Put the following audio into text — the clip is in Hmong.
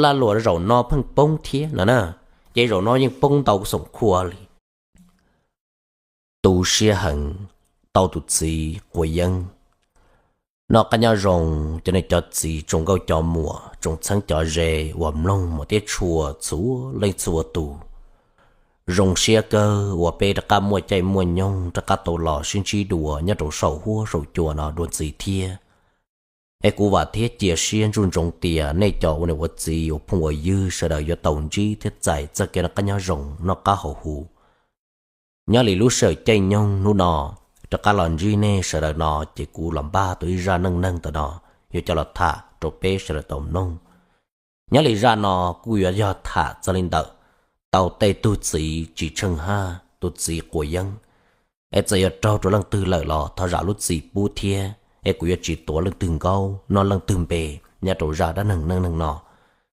Laj luam zaum no pheej poob thiab no na, ces zaum no yeej poob ntau xoom khua li. Tu siab heev, tau tus txiv quav yeeb. Noj qab nyob zoo, cov niam cov txiv tsoom nkauj cov muam, tsoom txheeb cov ze uas mloog mas thiab tshua txhua leej txhua tus. Zoo siab kawg uas peb rov qab muaj caij muaj nyoog rov qab tau los sib ntsib dua nyob rau saum huab saum cua no dua ntxiv thiab. Es kuv vam thiab cia siab ntsoov tias nej cov ua niam ua txiv ua phooj ua ywg sawv daws yuav tau ntsib thiab txais txoj kev noj qab nyob zoo noj qab haus huv. Nyob li lub sij hawm caij nyoog hnub no rov qab los ntsib nej sawv daws no, ces kuv los npaj tau ib zaj neej neeg ntawm no yuav coj los tham rau peb sawv daws tau mloog. Nyob li zaj no kuj yuav yog tham txog li ntawm tau tej tug txiv tsis tsheej haj, tus txiv quav yeeb. Es txawm yuav raug rau leej twg lawm los thov zam lub txim pub thiab, es kuv yuav tsis tuav leej twg nkaub noj leej twg npe nyob rau zaj dab neeg neej neeg no.